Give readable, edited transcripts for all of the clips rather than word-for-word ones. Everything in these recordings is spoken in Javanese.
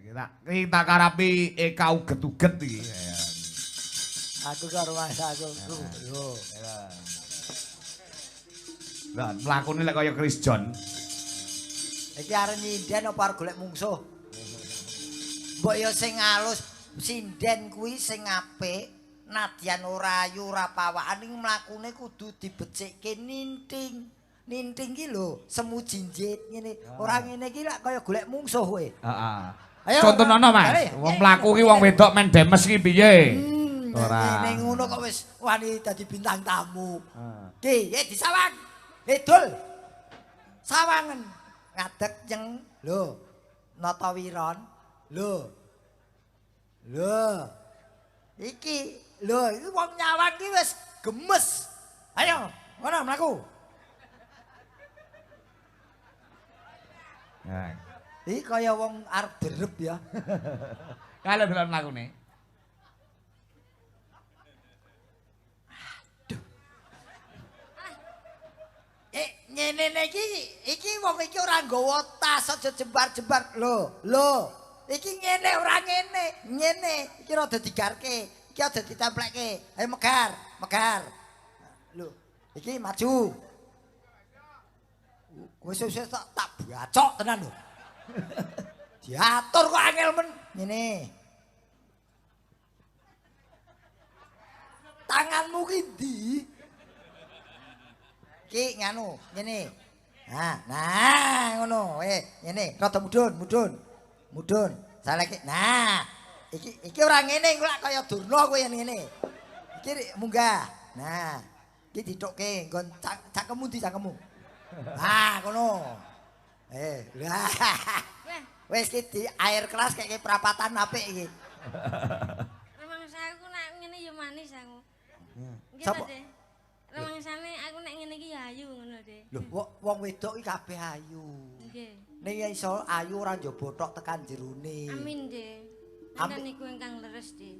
Kita karapi Eka uget-uget iki. Aku karo Mas aku. Lho. Lah mlakune lek kaya Chris John. Iki arep nyinden apa arep golek mungsuh? Mbok ya sing alus sinden kuwi sing apik, nadyan ora ayu ora pawakan ning mlakune kudu dibecikke ninting. Ninting ki lho, semu jinjit ngene. Ora ngene iki lak kaya golek mungsuh kowe. Heeh. Contonono Mas, wong mlaku ki wong wedok men demes ki piye? Ora. Ning ngono kok wis wani dadi bintang tamu. Ki, disawang. Dul. Sawangen ngadeg nyeng lho. Natawiron. Lho. Lho. Iki lho, iki wong nyawang ki wis gemes. Ayo, ngono mlaku. Nah. Iki kaya wong arep derep ya. Kalau delok mlakune. Aduh. Ngene iki, iki wong iki ora nggawa tas aja jembar-jembar. Lho, lho. Iki ngene ora ngene, ngene. Iki rada digarke, iki aja ditemplekke. Ayo megar, megar. Lho, iki maju. Wis wis tak bacok tenan lho. Diatur kok angel men. Ngene. Tanganmu ki ndi? Ki nganu, ngene. Nah, nah ngono. Ngene, rada mudhun, mudhun. Mudhun. Saleke. Nah, iki iki ora ngene engko lak kaya Durna kowe yen ngene. Iki munggah. Nah, iki dithukke nggon cangkemmu ndi cangkemmu? Nah, kono. Lah. Wis iki di air keras kayak prapatan apik iki. Rumangsa aku nek ngene ya manis aku. Nggih Sapa? ta, Dik? Rumangsane aku nek ngene iki ya ayu ngono, Dik. Lho, wong wedok iki kabeh ayu. Nggih. Ning yen iso ayu ora njaba tok tekan jerone. Amin, Dik. Amin. Enten niku ingkang leres, Dik.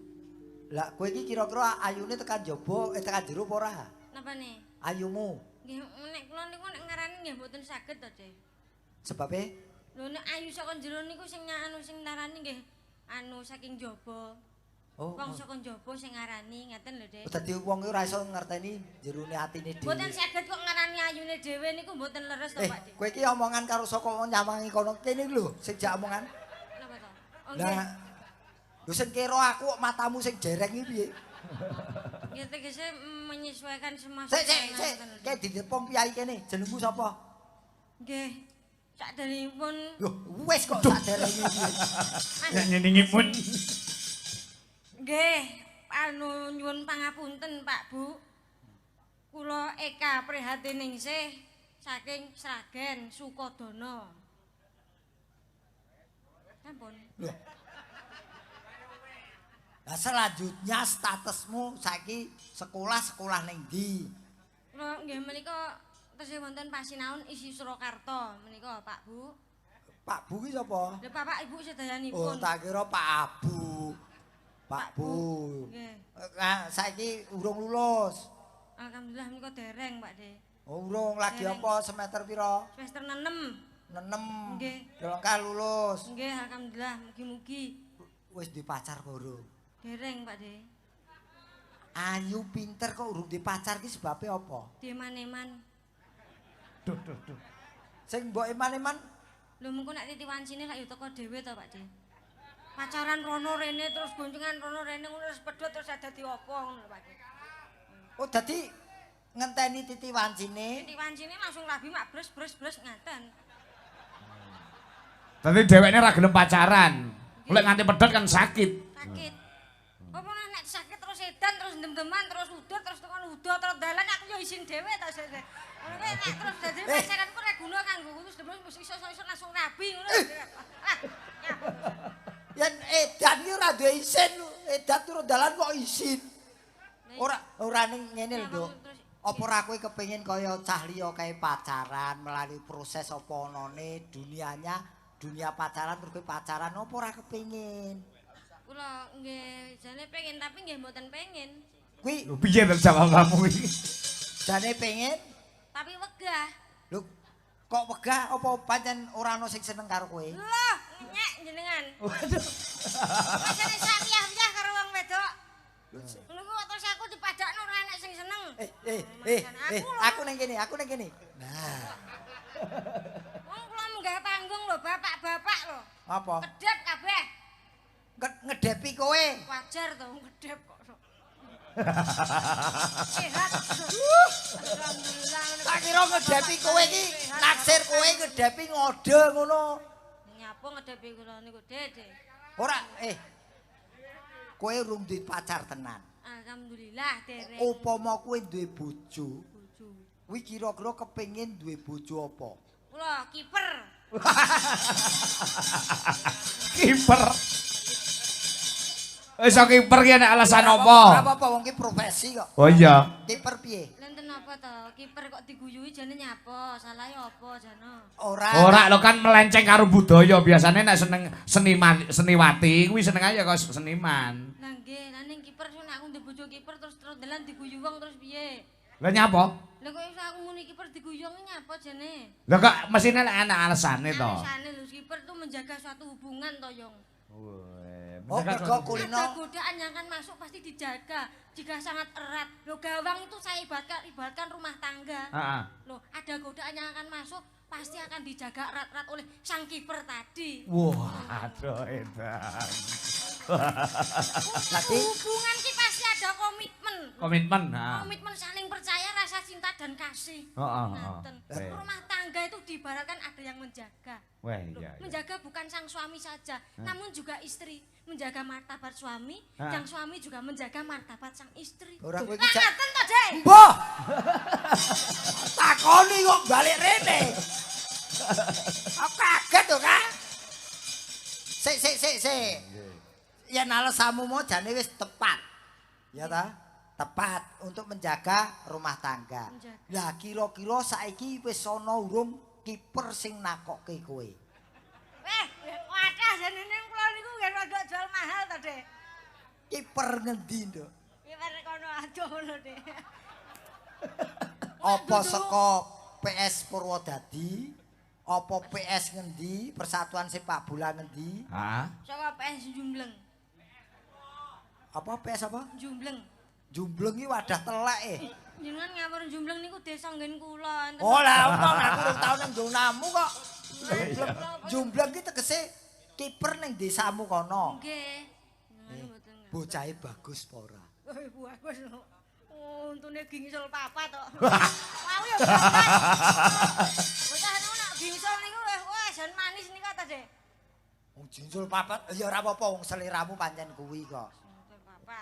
Lah kowe iki kira-kira ayune tekan njaba tekan jero apa ora? Napane? Ayumu. Nggih, nek kula niku nek ngarani nggih mboten saged to, Dik. Sebabe? Lho nek ayu saka jero niku sing anu sing narani nggih anu saking njaba. Oh. Wong saka njaba sing ngarani ngaten lho, Dik. Dadi wong ora iso ngerteni jerone atine dhewe. Mboten saged kok ngarani ayune dhewe niku mboten leres to, Pak Dik. Kowe iki omongan karo saka nyawangi kono kene lho sing jak omongan. Napa to? Oh nggih. Lah lho sing kira aku kok matamu sing jereng iki piye? Nggih tegese menyesuaikan semasa. Sik sik sik, kae ditepung piyai kene, jenengmu sapa? Nggih. Sakderengipun. Lho, wis kok sakderenge piye? Nek nyenengipun. Nggih, anu nyuwun pangapunten Pak Bu. Kula Eka Prihatiningsih saking Sragen Sukodono. Sampun. Lho. Lah selanjutnya statusmu saiki sekolah-sekolah ning ndi? Kula nggih menika tesih wonten pasinaon isi Surakarta menika Pak Bu. Pak Bu ki sapa? Lho Bapak Ibu sedayanipun. Oh, tak kira Pak Abu. Pak Bu. Nggih. Nah, saiki urung lulus. Alhamdulillah menika dereng Pak De. Oh, urung lagi Dereng. apa semester pira? Semester 6. 6. Nggih. Delengkah lulus. Nggih, alhamdulillah mugi-mugi. Wis duwe pacar apa urung? Dereng Pak De. Ayu pinter kok urung duwe pacar ki sebabe apa? Dieman-eman. Duh duh duh. Sing mbok eman-eman Lho mengko nek titi wancine lak ya teko dhewe to Pak De. Pacaran rono rene terus goncengan rono rene ngono terus pedhot terus dadi apa ngono lho Pak De. Oh dadi ngenteni titi wancine. Titi wancine langsung rabi mak bres bres bres ngaten. Dadi dhewekne ra gelem pacaran. Lek nganti pedhot kan sakit. Sakit. Apa nek sakit terus edan terus ndem-deman terus udur terus tekan udur terus dalan aku yo isin dhewe ta sik. Ngono kuwi nek terus dadi pacaran ku ora guna kanggo terus demen wis iso-iso langsung rabi ngono. Ah. Yen edan ki ora duwe isin, edan turun dalan kok isin. Ora ora ning ngene lho, Nduk. Apa ora kowe kepengin kaya cah liya kae pacaran melalui proses apa anane dunianya, dunia pacaran terus kowe pacaran apa ora kepengin? Kula nggih jane pengen tapi nggih mboten pengen. Kuwi lho piye to jawabanmu iki? Jane pengen tapi wegah. Lho kok wegah apa pancen ora ana sing seneng karo kowe? Loh, nyek jenengan. Waduh. Masane sak wiyah-wiyah karo wong wedok. Ngono kok terus aku dipadakno ora enek sing seneng. Aku ning kene, aku ning kene. Nah. Wong kula munggah panggung lho, bapak-bapak lho. Apa? Kedep kabeh. Ngedepi kowe. Wajar to ngedep kok. Sehat. Alhamdulillah. Tak kira ngedepi kowe iki naksir kowe ngedepi ngode ngono. Nyapa ngedepi kula niku, Dede? Ora, kowe urung duwe pacar tenan. Alhamdulillah, dereng. Upama kowe duwe bojo, kuwi kira-kira kepengin duwe bojo apa? Kula kiper. Kiper. Wis kiper ki nek alasan apa? Ora apa-apa wong ki profesi kok. Oh iya. Kiper piye? Lenten apa to? Kiper kok diguyui jane nyapa? Salahe apa jane? Ora. Ora lho kan melenceng karo budaya. Biasane nek seneng seniman seniwati kuwi seneng aja kok seniman. Lah nggih, lah ning kiper nek aku ndek bojo kiper terus terus dalan diguyu wong terus piye? Lah nyapa? Lah kok iso aku muni kiper diguyu wong nyapa jane? Lah kok mesine nek ana alasane to. Alasane lho kiper tuh menjaga suatu hubungan to, Yong. Oh, mergo kulino. Ada godaan yang akan masuk pasti dijaga jika sangat erat. Loh, gawang itu saya ibaratkan rumah tangga. Loh, ada godaan yang akan masuk pasti akan dijaga erat-erat oleh sang kiper tadi. Wah, aduh edan. Hubungan ki pasti ada komitmen. Komitmen, ha. Komitmen saling percaya, rasa cinta dan kasih. Rumah tangga itu diibaratkan ada yang menjaga. Wah, iya, iya. Menjaga bukan sang suami saja, namun juga istri. Menjaga martabat suami, sang suami juga menjaga martabat sang istri. Ora kowe iki ngaten to, Dek? Mbah. Takoni kok balik rene. Aku kaget to, Kak. Sik sik sik sik. Yen alasanmu mau jane wis tepat. Ya ta? Tepat untuk menjaga rumah tangga. Lah kira-kira saiki wis ana urung kiper sing nakokke kowe? Wadah jenenge kula niku nggih rada jual mahal to, Dek. Kiper ngendi, Nduk? Kiper kono adoh ngono, Dek. Apa saka PS Purwodadi? Apa PS ngendi? Persatuan Sepak Bola ngendi? Heeh. Saka PS Jumbleng. Apa PS apa? Jumbleng. Jumbleng iki wadah telek e. Jenengan ngawur Jumbleng niku desa nggen kula. Oh lah, omong aku urung tau nang nggonamu kok. Jumbleng iki tegese kiper ning desamu kono. Nggih. Bocahe bagus apa ora? Bagus. Oh, untune gingsel papat kok. Wau ya bagus. Bocah niku nek gingsel niku wis jan manis niku ta, Dek. Wong gingsel papat ya ora apa-apa wong seliramu pancen kuwi kok.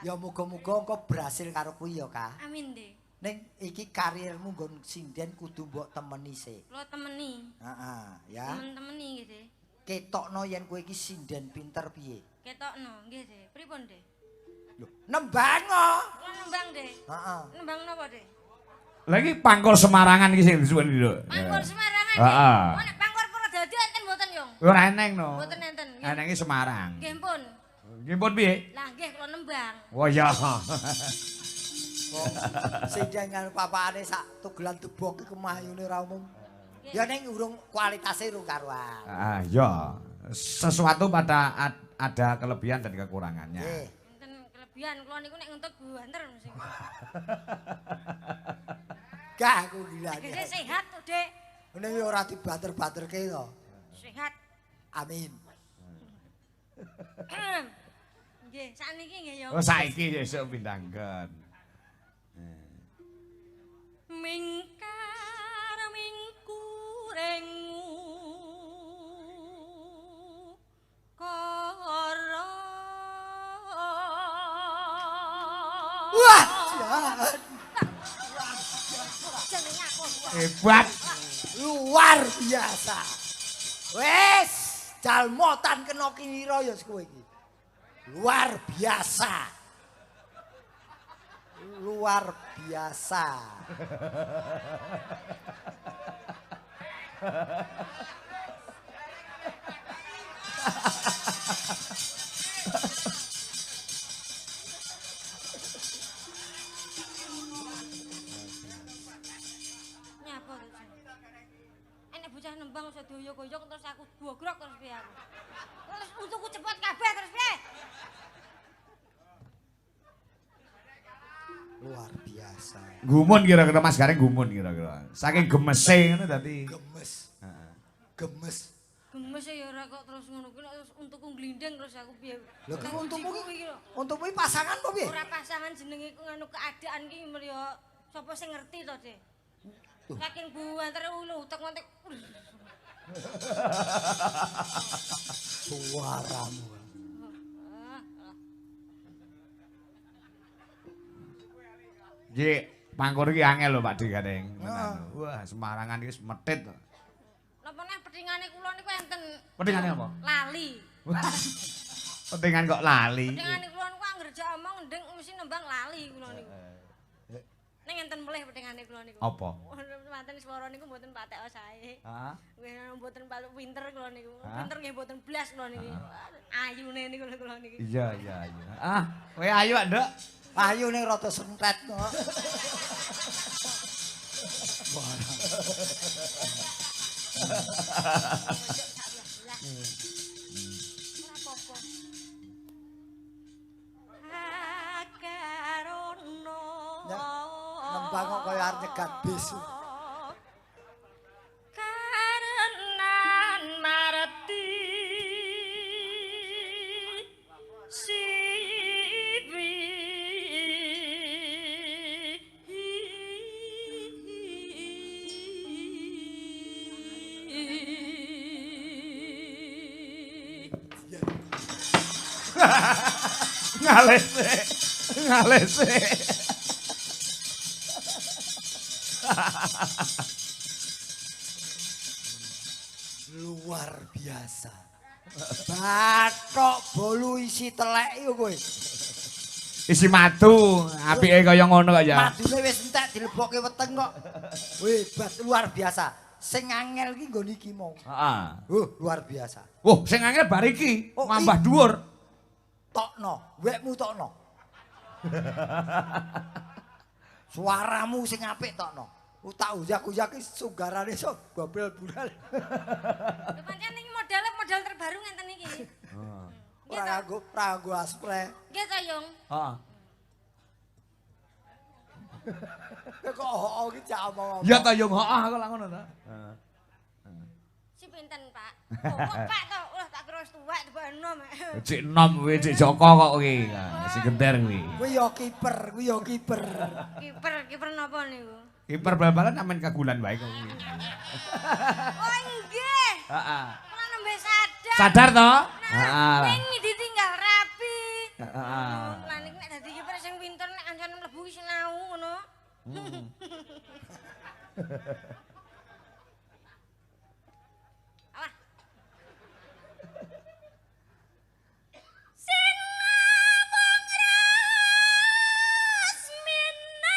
Ya muga-muga engko berhasil karo kuwi ya, Kak. Amin, Dek. Ning iki karirmu nggon sinden kudu mbok temeni sik. Kula temeni. Heeh, ya. Temen-temeni nggih, Dek. Ketokno yen kowe iki sinden pinter piye? Ketokno, nggih, Dek. Pripun, Dek? Lho, nembang kok. Kula nembang, Dek. Heeh. Nembang napa, Dek? Lah iki pangkor Semarangan iki sing disuwun iki, Nduk. Pangkor Semarangan. Heeh. Oh, nek pangkor Purwodadi enten mboten, Yung? Ora eneng no. Mboten enten. Enenge Semarang. Nggih, pun. Nggih pun piye? Lah nggih kula nembang. Oh iya. Sing karo papane sak tugelan debok iki kemayune ora umum. Ya ning urung kualitase urung karuan. Ah iya. Sesuatu pada ada kelebihan dan kekurangannya. Nggih. Enten kelebihan kula niku nek ngentut buanter mesti. Gah aku gila. Tegese sehat to, Dek. Ngene iki ora dibanter-banterke to. Sehat. Amin. Nggih, sakniki nggih ya. Oh saiki esuk pindangken. Mingkar mingkurengu kara. Wah, hebat, luar biasa. Wes, jalmotan kena kinira ya kowe iki. Luar biasa. Luar biasa. Nyapa to? Enek bocah nembang iso doyok-doyok terus aku gogrok terus piye aku. Terus untuku cepet biasa. Gumun kira-kira Mas Gareng gumun kira-kira. Saking gemese ngono dadi. Gemes. Heeh. Gemes. Gemes ya ora kok terus ngono kuwi terus untuku glinding terus aku piye. Lho ki untumu ki. Untumu ki pasangan apa piye? Ora pasangan jenenge ku nganu keadaan ki ya sapa sing ngerti to, Dik. Saking buantere lho utek nganti suaramu. Nggih, pangkur iki angel lho Pak Dik Gareng. Wah, Semarangan iki wis metit. Napa neh petingane kula niku enten. Petingane apa? Lali. Petingan kok lali. Petingane kula niku anggere jak omong ndeng mesti nembang lali kula niku. Ning enten melih petingane kula niku. Apa? Manten swara niku mboten patek sae. Heeh. Nggih mboten palu pinter kula niku. Pinter nggih mboten blas kula niki. Ayune niku kula niki. Iya, iya, iya. Ah, kowe ayu, Nduk. Ayu ning rada sentet kok. Ora apa-apa. Nembang kok kaya arep nyegat bis. Karenan marti siwi Ngalese. Ngalese. Luar biasa. Bathok bolu isi telek yo kowe. Isi madu, apike kaya ngono kok ya. Madune wis entek dilebokke weteng kok. Hebat, luar biasa. Sing angel iki nggon iki mau. Heeh. Luar biasa. Wah, sing angel bar iki, mambah dhuwur. Tokno, wekmu tokno. Suaramu sing apik tokno. Tak uyak-uyak iki sunggarane sok babel bural. Lho pancen iki modele model terbaru ngenten iki. Heeh. Ora nganggo aspre. Nggih ta, Yung? Heeh. Kok hoo iki jak omong. Ya ta, Yung, heeh aku lak ngono ta. Heeh. Si pinten, Pak? Oh, kok Pak to, wah tak kira wis tuwek tiba enom. Cik enom kuwi, Cik Joko kok kuwi. Si genter kuwi. Kuwi ya kiper, kuwi ya kiper. Kiper, kiper napa niku? Kiper bal-balan amen kagulan wae kok kuwi. Oh nggih. Heeh. Kula nembe sadar. Sadar to? Heeh. Wingi ditinggal rapi. Heeh. Lah niki nek dadi kiper sing pinter nek ancen mlebu sinau ngono. Alah. Sinawang rasminang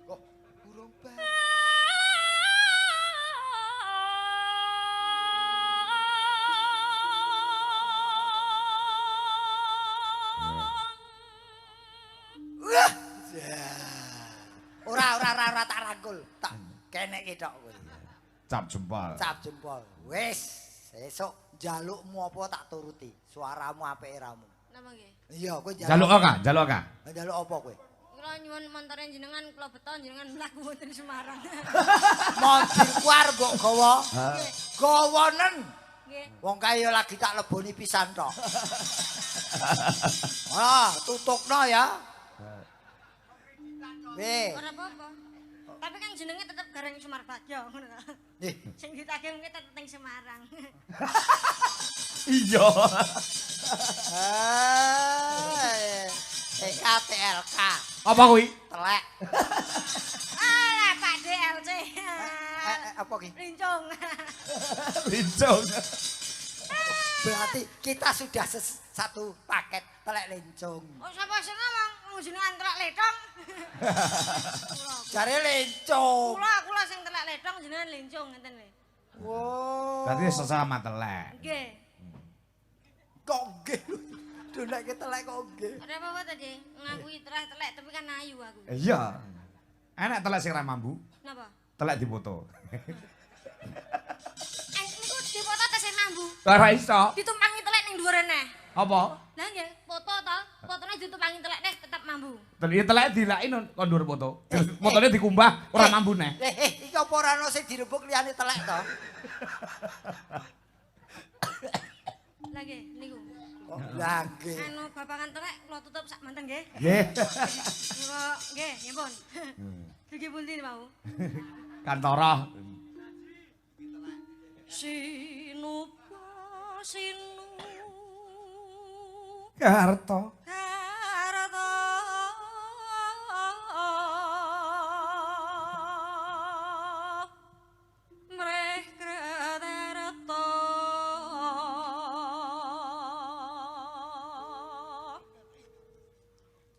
Kok urung bar. Wah. Ora ora ora tak rangkul, tak kenekke tok kowe. Cap jempol. Cap jempol. Wis, sesuk njalukmu apa tak turuti. Suaramu apike ramu. Napa nggih? Iya, kowe Njaluk apa? Njaluk apa? Njaluk apa kowe? Kula nyuwun montore jenengan kula beto jenengan mlaku wonten Semarang. Mobilku arep mbok gawa. Gawanen. Nggih. Wong kae ya lagi tak leboni pisan tok. Ah, tutukno ya. Weh. Ora apa-apa. Tapi kan jenenge tetep Gareng Sumarbagyo ngono ta. Nggih. Sing ditagih mungkin tetep teng Semarang. Iya. TKTLK. Apa kuwi? Telek. Alah Pak DLC. Apa ki? Lincung. Lincung. Berarti kita sudah satu paket telek lincung. Oh sapa sing ngomong jenengan telek letong? Jare lincung. Kula sing telek letong jenengan lincung ngenten lho. Wow. Berarti sesama telek. Nggih. Kok nggih lho. Duh nek telek kok nggih. Ora apa-apa to, Dik. Ngakui telek tapi kan ayu aku. Iya. Enak telek sing ra mambu. Napa? Telek dipoto. Niku dipoto tesih mambu. Ora iso. Ditumpangi telek ning dhuwur neh. Apa? Lah nggih, foto to. Fotone ditumpangi telek neh tetep mambu. Telek dilaki kon dhuwur foto. Terus fotone dikumbah ora mambu neh. Iki apa ora ono sing direbuk liyane telek to? Lah nggih niku. Kok lah nggih. Anu babagan telek kula tutup sak manten nggih. Nggih. Kula nggih, nggih pun. Dugi pundi mau? Kantara. Sinupa sinu Karto. Karto mreh kradarta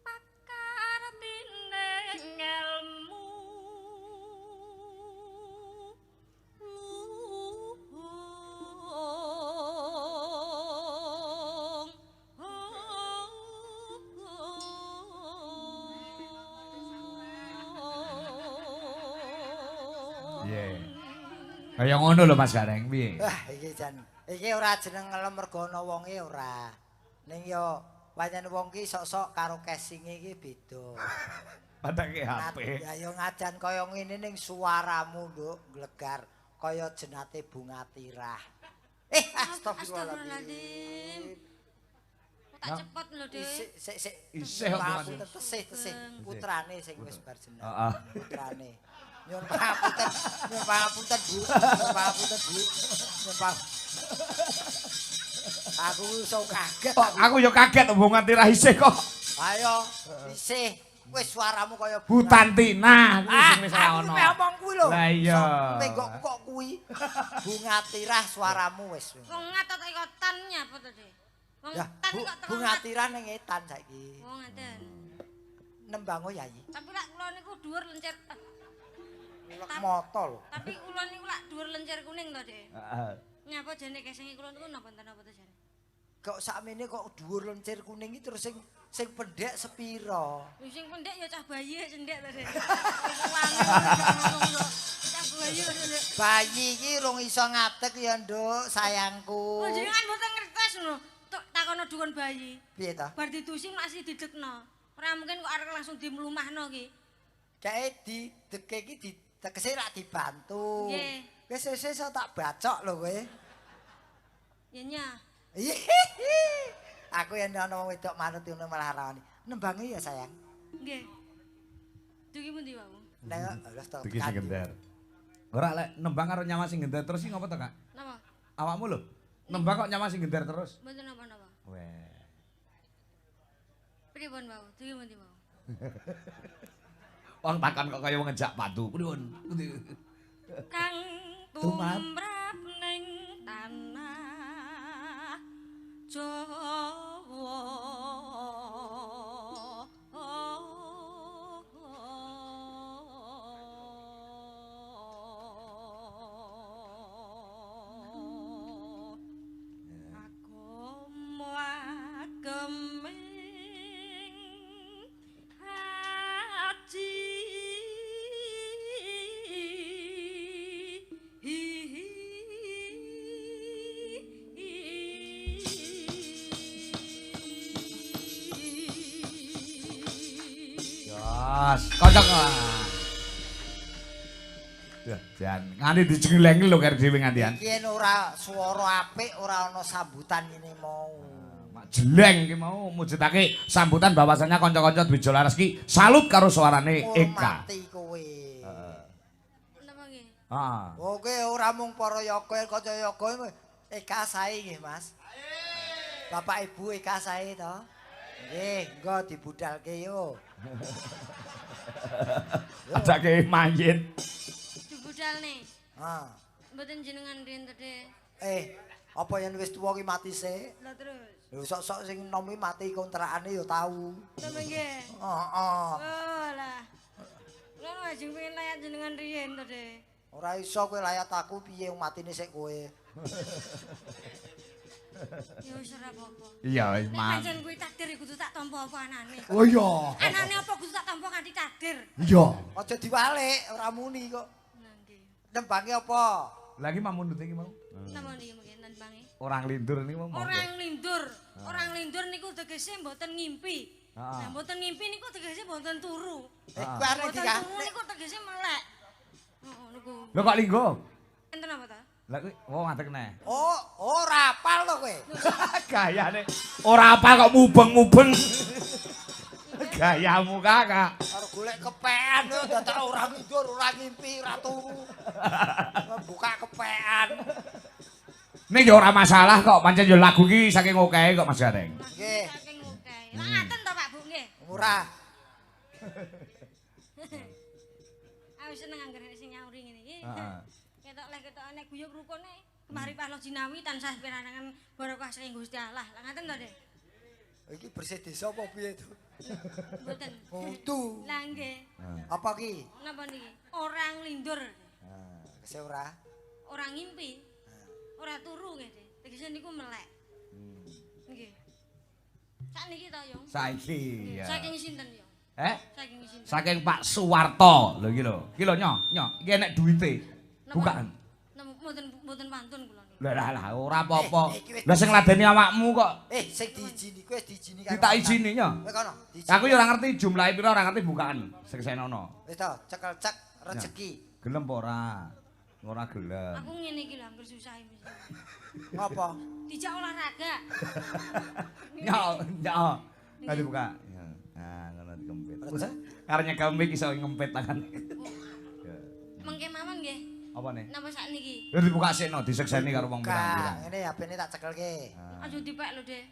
pakartine ngelmu Kaya ngono lho Mas Gareng piye? Wah, iki jan. Iki ora jeneng ngelem mergo ana wonge ora. Ning yo pancen wong ki sok-sok karo casinge iki beda. Padake HP. Ya yo ngajan kaya ngene ning suaramu, Nduk, glegar kaya jenate bunga tirah. Astagfirullahaladzim. Tak cepet lho, Dik. Sik sik isih kok tesih tesih putrane sing wis bar jenat. Heeh. Putrane. Nyuwun pangapunten, nyuwun pangapunten, Bu. Nyuwun pangapunten, Bu. Nyuwun pang. Aku iso kaget. Aku yo kaget bunga tirah isih kok. Ayo, isih. Wis suaramu kaya Bu Tantina kuwi sing wis ora ono. Aku meh omong kuwi lho. Lah iya. Menggok kok kuwi. Bunga tirah suaramu wis. Wong ngatot kok tan nyapa to, Dik? Wong tan kok teko. Bunga tirah ning etan saiki. Oh, ngaten. Nembango Yayi. Tapi lak kula niku dhuwur lencer. Lek moto lho. Tapi kula niku lak dhuwur lencer kuning to, Dik. Heeh. Nyapa jane kesengi kula niku napa enten apa to jane? Kok sakmene kok dhuwur lencer kuning iki terus sing sing pendhek sepira? Lho sing pendhek ya cah bayi cendhek to, Dik. Cah bayi lho, Dik. Bayi iki rung iso ngadeg ya, Nduk, sayangku. Oh, jenengan mboten ngertos lho. Takono dukun bayi. Piye to? Bar didusi masih didekno. Ora mungkin kok arek langsung dimlumahno iki. Kae dideke iki ditegese rak dibantu. Nggih. Wis sesuk tak bacok lho kowe. Ya nyah. Aku yen ana wong wedok manut ngono malah rawani. Nembange ya sayang. Nggih. Dugi pundi wau? Nek wis to. Dugi sing gender. Ora lek nembang karo nyawa sing gender terus iki ngopo to, Kak? Napa? Awakmu lho. Nembang kok nyawa sing gender terus? Mboten napa-napa. Weh. Pripun wau? Dugi pundi wau? Wong takon kok kaya wong ngejak padu. Pripun? Kang tumrap ning tanah Jawa. Agama ageming haji. Kocok lah. Duh, jan nganti dijenglengi lho karo dhewe ngantian. Iki yen ora swara apik ora ana sambutan ngene mau. Mak jeleng iki mau mujudake sambutan bahwasanya kanca-kanca Dwijo Laras ki salut karo suarane Eka. Mati kowe. Heeh. Napa nggih? Heeh. Oke, ora mung para yoga kanca yoga Eka sae nggih, Mas. Bapak Ibu Eka sae to? Nggih, engko dibudalke yo. Ajake mayit. Dibudalne. Ha. Mboten jenengan riyen to, Dik. Apa yen wis tuwa ki mati sik? Lah terus. Lho sok-sok sing enom ki mati kontrakane ya tau. Lha nggih. Heeh. Oh lah. Kula lajeng pengen layat jenengan riyen to, Dik. Ora iso kowe layat aku piye wong matine sik kowe. Ya wis ora apa-apa. Iya, wis Nek man. pancen kuwi takdir kudu tak tampa apa anane. Oh iya. Anane apa kudu tak tampa kanthi takdir. Iya. Aja diwalik, ora muni kok. Nah nggih. Nembange apa? Lagi mamundut iki mau. Napa niki mungkin nembange? Orang lindur niku mau. Orang lindur. Orang lindur niku tegese mboten ngimpi. Heeh. Nah, mboten ngimpi niku tegese mboten turu. Eh, kuwi arep Mboten dikah. turu niku tegese melek. Heeh niku. Lho kok linggo? Enten apa ta? Lah kuwi wong ngadeg neh. Oh, ora apal to kowe. Gayane ora apa kok mubeng-mubeng. Gayamu Kakak. Karo golek kepean lho dadak ora ngindur, ora ngimpi, ora turu. Buka kepean. Ning ya ora masalah kok, pancen ya lagu iki saking okehe kok Mas Gareng. Nggih. Saking okehe. Lah ngaten to Pak Bu nggih. Murah. Aku seneng anggere sing nyauri ngene iki. Heeh. Ketok leh ketok nek guyub rukune kemari pahlo jinawi tansah pirarangan barokah saking Gusti Allah. Lah ngaten to, Dek? Iki bersih desa apa piye to? Mboten. Kudu. Lah nggih. Apa ki? Napa niki? Orang lindur, Nah, kese ora. orang ngimpi. Ora turu nggih, Dek. Tegese niku melek. Nggih. Sakniki to, Yung? Saiki ya. Saking sinten, Yung? Eh? Saking sinten? Saking Pak Suwarto. Lho iki lho. Iki lho nyo, nyo. Iki enek duwite. Bukaan. Napa mboten mboten pantun kula niku. Lah lah lah ora apa-apa. Eh, iki wis Lah sing ladeni awakmu kok Eh, sing diizini kuwi wis diizini karo. ditak izini nyo. Kowe kono, diizini. Aku ya ora ngerti jumlahe pira, ora ngerti bukaan sing senono. Wis to, cekel cek rezeki. Gelem apa ora? Ora gelem. Aku ngene iki lho anggere susah mesti. Ngopo? Dijak olahraga. Nyo, nyo. Ayo buka. Ya. Nah, ngono dikempit. Karep nyekel mic iso ngempit tangane. Ya. Mengke mawon nggih. Apa nih? Napa sakniki? Ya dibuka sik no, disekseni karo wong Buka, pirang-pirang. ngene HP-ne tak cekelke. Aja dipek lho, Dek.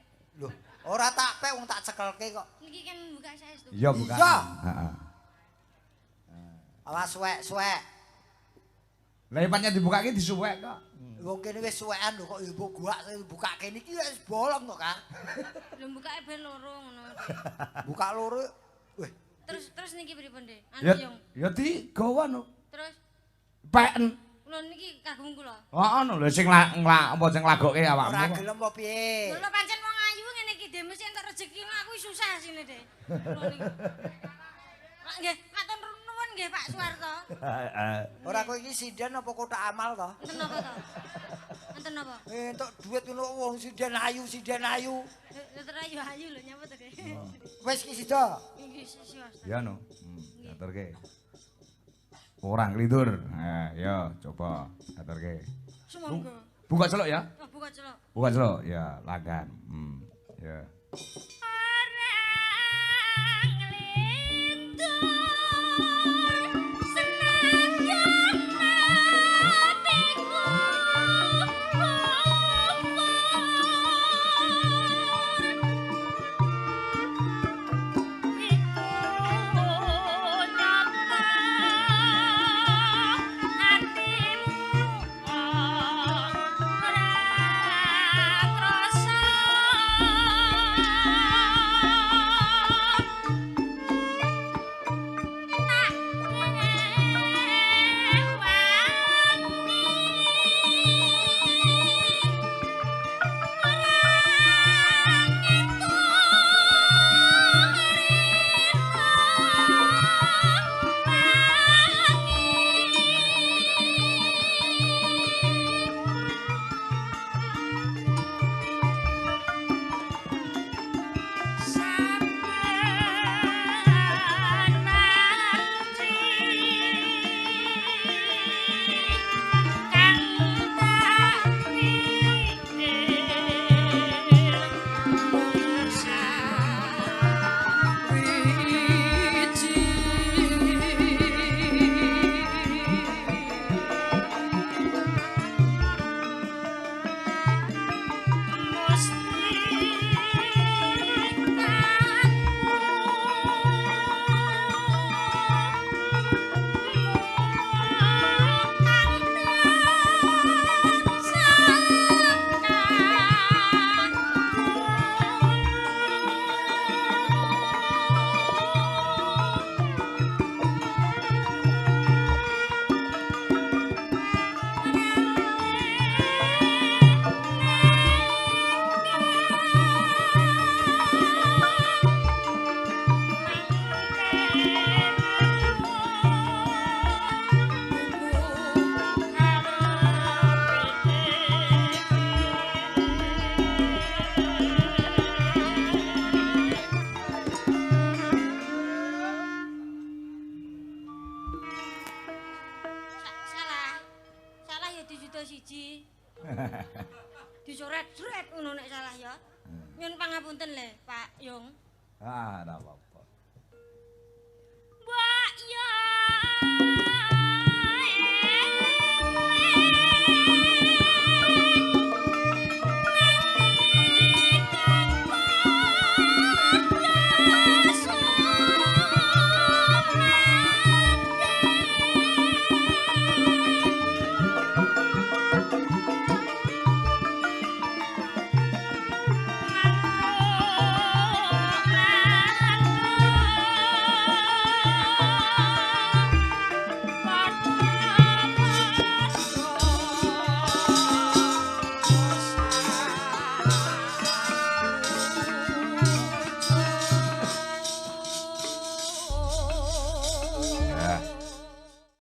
Lho, ora tak pek wong tak cekelke kok. Niki kan buka saestu. Iya buka. Iya. Heeh. Awas suwek-suwek. Lah ya pancen dibuka iki disuwek kok. Wong kene wis suwekan lho kok ya mbok guak buka kene iki wis bolong to, Kak. Lho bukake ben loro ngono. Buka loro. Wih, Terus terus niki pripun, Dek? Anu Ya Yung. ya digawa no. Terus Peken. kula niki kagum kula. Heeh no lho sing apa sing lagoke awakmu. ora kok. gelem apa piye? Lho pancen wong ayu ngene iki Dek mesti entuk rezeki aku susah sine, Dek. Kula niku. Lah nggih, matur nuwun nggih Pak Suwarto. Heeh. Ora kowe iki sinden apa kotak amal to? Enten napa to? Enten napa? Entuk duit ngono wong sinden ayu, sinden ayu. Lho terus ayu ayu lho nyapa to, Dek? Wis iki sida. Nggih, sisios. Ya no. Aturke. Orang nglindur. Nah, ya coba aturke. Sumangga. Buka celuk ya. Oh, buka celok. Buka celuk ya, langgan. Ya. Orang nglindur senajan atiku kupur. Iku nyata atimu ora krasa. Dicoret jret ngono nek salah ya. Nyun pangapunten le, Pak Yung. Ah, ora apa-apa. Mbak Yung.